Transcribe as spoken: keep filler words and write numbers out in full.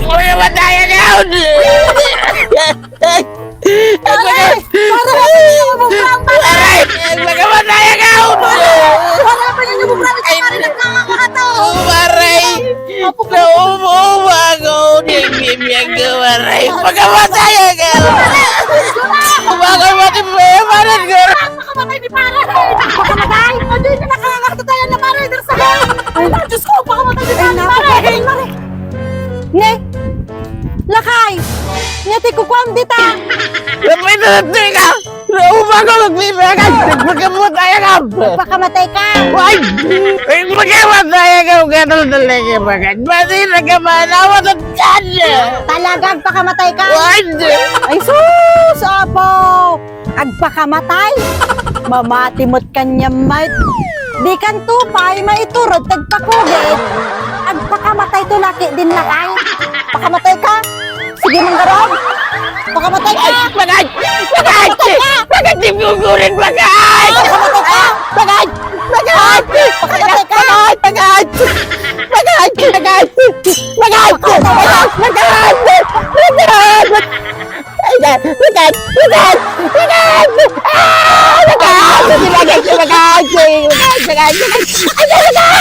Ay, matayan ako! Ay, para ka sa mga bumbang pa! Aray! Ay, matayan ako! Para pa ninyo bumbang pa! Ay, para nagkakakato! Aray! Naubo-ubo ako! Di bibiyag ko, aray! Pagkamatay ka! Pagkamatay mo, paano ka? Pakamatay ni pare! Pakamatay! Ano yung nakakakatayan na pare? Darsa mo! Ay, Diyos ko! Pakamatay ni pare! Pare! Pare! Ne! Lakay! Ne, ti kukuam dita! Lapit na lapit ka! Naubo ako! Magbibigay! Pagkamatay ka! Pakamatay ka! Why? Ay, pagkamatay ka! Ganun talaga, bagay! Pati nagkamanawa sa tiyan! Talagang pakamatay ka! Why? Ay, sus! Apo! Agpakamatay? Mamati met kaniam met. Di kanto pay maiturod ti agpakugit. Agpakamatay to laki din lakay. Pakamatay ka? Sige, manggarog. Pakamatay ka! Ay, bagay! Bagay! Bagay! Di gugurin, bagay! Pakamatay ka! Bagay! Bagay! Pakamatay ka! Bagay! Bagay! Bagay! Bagay! Bagay! Bagay! Ay, na, lagat! Lagat! Lagat! Ah! Lagat! Lagat! Lagat! Lagat! Lagat! Ay, lagat!